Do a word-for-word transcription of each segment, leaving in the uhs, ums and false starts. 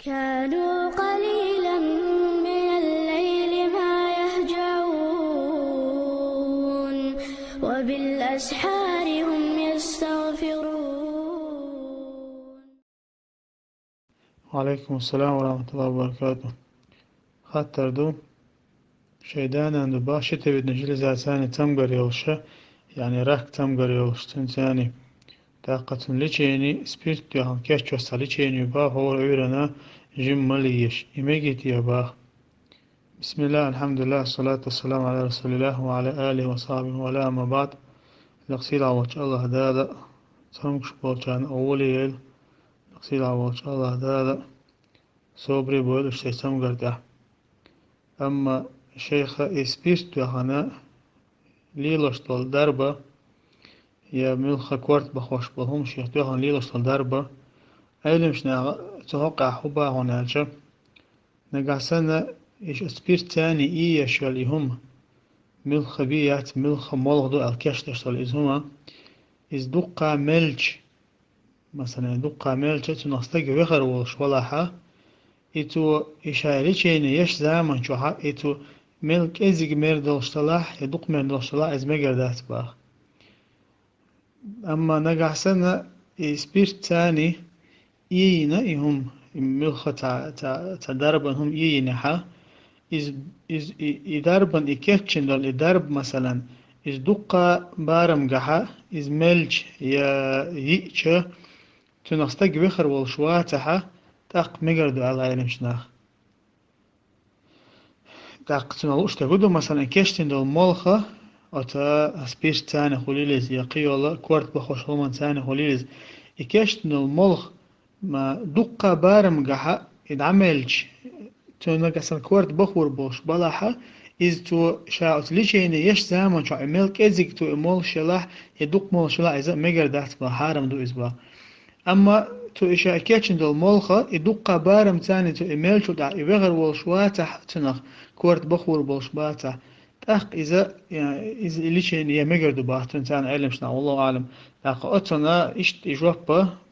كانوا قليلا من الليل ما يهجعون، وبالأسحار هم يستغفرون. وعليكم السلام ورحمة الله وبركاته. Хаттар ду. ШайтӀанан ду бах щитовидная железацани цамгар йолуш, яъни рак цамгар йолуш цуьнцани. ТӀаккха цуьнан лечени спирт яхана кечвеш цхьа лечени бах хӀора Ӏуьйранна жимма ма лийш. И мегий те бах. بسم الله، الحمد لله، الصلاة والسلام على رسول الله وعلى آله وصحبه ومن والاه، أما بعد. Лекха сийлахь волчу АллахӀ Дала цомгуш болчарна гӀоле йойла. Лекха сийлахь волчу АллахӀ Дала собаре бойла уьш шайн цамгар тӀехь. Амма шайх, и спирт тоьхна лелош долу дарба, я муьлхха корта бахош болу хӀума шайх тоьхна лелош долу дарба, Ӏеламчу наха цу хьокъехь хӀун боху аьлча, нагахь санна иштта спиртцани ийеш йолу и хӀума, муьлхха бен яц, муьлхха молха ду аьлла кечдеш долу иза хӀума, иза дуккха мелча, масалан, дуккха мелча цунах стаг вехар волуш валахьа, и цо и шайн лечени еш заман чохьа, и цо мел кӀезиг мер долуш талахь, я дукха мер долуш талахь, иза мегар дац баха. Амма нагахь санна и спиртцани ийина и хӀума, и муьлхха цхьа, цхьа, цхьа дарбан хӀума ийинехьа, иза, иза, и, и дарбан, и кечйина долу и дарба, масалан, иза дуккха барамгахьа, иза мелча я йиъча, цунах стаг вехар волуш вацахьа, тӀаккха мегар ду аьлла Ӏеламчу наха. ТӀаккха цунах лууш дерг ду, масалан, и кечдина долу молха, оцу спиртцани хуьлийла иза, я кхин йолу корта бахош хӀуманцани хуьлийла иза. И кечдина долу молха, ма, дуккха барамгахьа и дӀамелча, цунна касан корта бахор болуш балахьа, иза цо ша оцу лечени еш заман чохь и мел кӀезиг цо и молуш елахь, и дукха молуш елахь, иза а мегар дац баха, хьарам ду иза баха. Амма цо и ша кечйина долу молха, и дуккха барамцани цо и мелчул тӀаьхьа и вехар волуш вацахь, цунах корта бахор болуш бацахь, тӀаккха иза, я, иза и лечени я мегар ду баха цуьнцани Ӏеламчу наха, валлаху аӀлам. ТӀаккха оцунна иштта и жоп,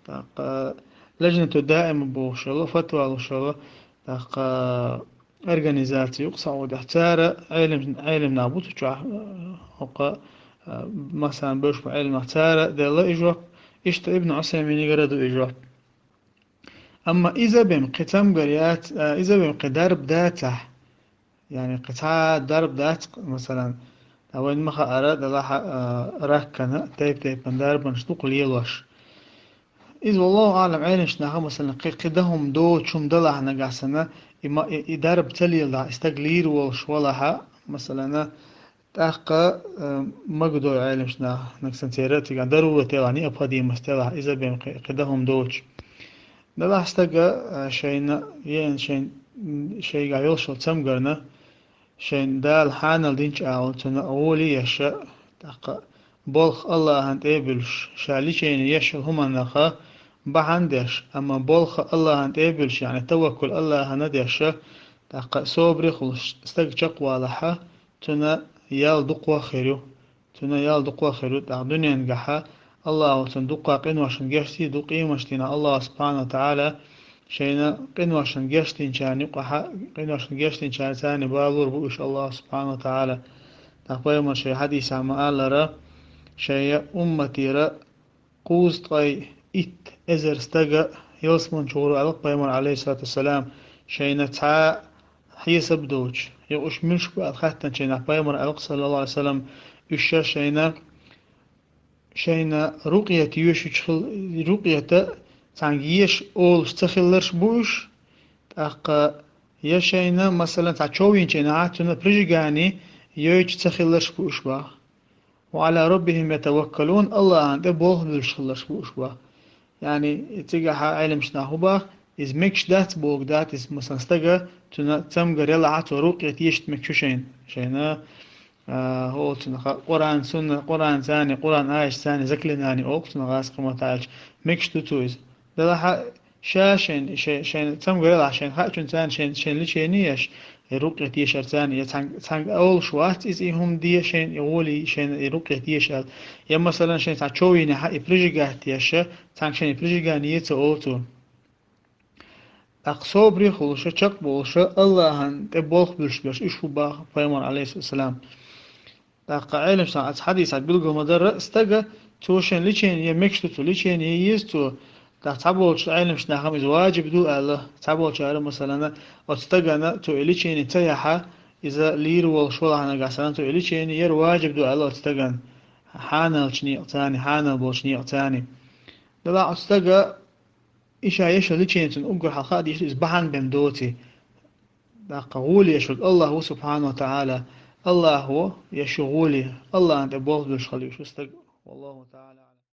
тӀаккха лажнату даима бохуш йолу, фатва луш йолу, тӀаккха организаци юкъа Саудехь. Цара Ӏелам, Ӏелам нах бу цу чохь, э, хӀокху, э, массарна бевзаш бу Ӏелам нах. Цара делла и жоп, иштта Ибн Ӏусайминигара ду и жоп. Амма иза бен кхин цамгар яц, э, иза бен кхин дарба дацахь, яъни кхин цхьа дарба дац, масалан, ткъа вайна ма хаъара, делахь, э, раккана, тайп-тайпана дарбанаш дукха лелош. Иза, валлаху аӀлам, Ӏеламчу наха, масалан, кхин, кхин дан хӀума доцуш хӀума далахь нагахь санна, и ма-, и, и дарба ца леладахь, и стаг лийр волуш валахьа, масалан, тӀаккха, э, магадо Ӏеламчу наха, нагахь санна церан цигахь дарурат елахь, необходимость елахь, иза бен кхин, кхин дан хӀума доцуш. Делахь стага, э, шайна, еана шайн, шайгахь йолуш йолу цамгарна, шайн Дала хьанал динчу агӀор цунна гӀоле еш, тӀаккха болх АллахӀан тӀе а буьллуш, ша лечени еш йолу хӀуманнаха бахьана деш, амма болх АллахӀан тӀе а буьллуш, яъни таваккул АллахӀана деш, тӀаккха собаре а хуьлуш стаг чекхвалахьа, цунна ял дукха хир ю. Цунна ял дукха хир ю, тӀаккха дуьненгахьа АллахӀа цунна дуккха къиношна гечдийр ду, къематдийнахь АллахӀа субхьана ва тагӀала шайна къиношна гечдинчарна юкъахьа, къиношна гечдинчарца царна балор бу уьш АллахӀа субхьана ва тагӀала. ТӀаккха пайхамар шайн хьадисехь ма-аллара, шайн умматера кхузткъе итт эзар стага ялсамани чугӀур ву аьлла пайхамар, Ӏалайхиссалату вассалам, шайна цхьа хьесап доцуш, я уьш муьлш бу аьлла хаьттинчу хенахь пайхамар аьлла, саллаллаху Ӏалайхи ва саллам, уьш ша шайна, шайна рукъет йоьшучу хил-, рукъета цхьаьнга еша олуш ца хилларш бу уьш, тӀаккха я шайна, масалан, цхьа чов йинчу хенахь, цунна прижигани йойтуш ца хилларш бу уьш баха. «Ва Ӏала раббихим ятаваккалун», АллахӀан тӀе болх буьллуш хилларш бу уьш баха. Яъни, цигахьа Ӏеламчу наха хӀун баха, иза мегаш дац бохург дац, иза, масалан, стага, цунна цамгар елахьа, цо рукъет ешийта мегаш ю шайна. Шайна, а, хӀо, цунах Къуръан, сунна, Къуръан царна, Къуръан аяташ царна, заклинани олу цунах, гӀазкхи маттахь аьлча, мегаш ду цо иза. Делахьа, ша шайн, шай-, шайн цамгар елахь, шайн хаьачунцарна шайн, шайн лечени еш, я рукъет ешарцарна, я цхьаьнга, цхьаьнга олуш вац иза и хӀума де шайна, и гӀоле шайна и рукъет еша аьлла. Я, масалан, шайн цхьа чов йинехьа, и прижигать еш, цхьаьнга шайн и прижигани е ца олу цо. ТӀаккха собаре а хулаш, чакхболаш, Аллахьан тӀе болх буьллуш берш уьш бу боху пайхамара, Ӏалайхиссалам. ТӀаккха Ӏеламнаха оцу хьадисехь билгал ма-дарра, стага, цо шен лечение е мегаш ду, цо лечение е еза цо. ТӀаккха цхьаболчу Ӏеламнаха иза ваджиб ду аьлла, цхьаболчара, масалана, оцу стагана цо и лечение ца яхь, иза лийр волуш валахь нагахь санна, цо и лечение яр ваджиб ду аьлла оцу стагана, хьанал болчу некъаца, хьанал болчу некъаца. Делахь оцу стага и ша еш йолу лечение цунна уггар хьалха а дийшира, иза бахьана бен доций. ТӀаккха гӀоле еш волу Аллахь ву, субхьанаху ва таӀала. Аллахьо еш ю гӀоле, Аллахьан тӀе болх буьллуш хила везаш ву стаг. Валлаху таӀала.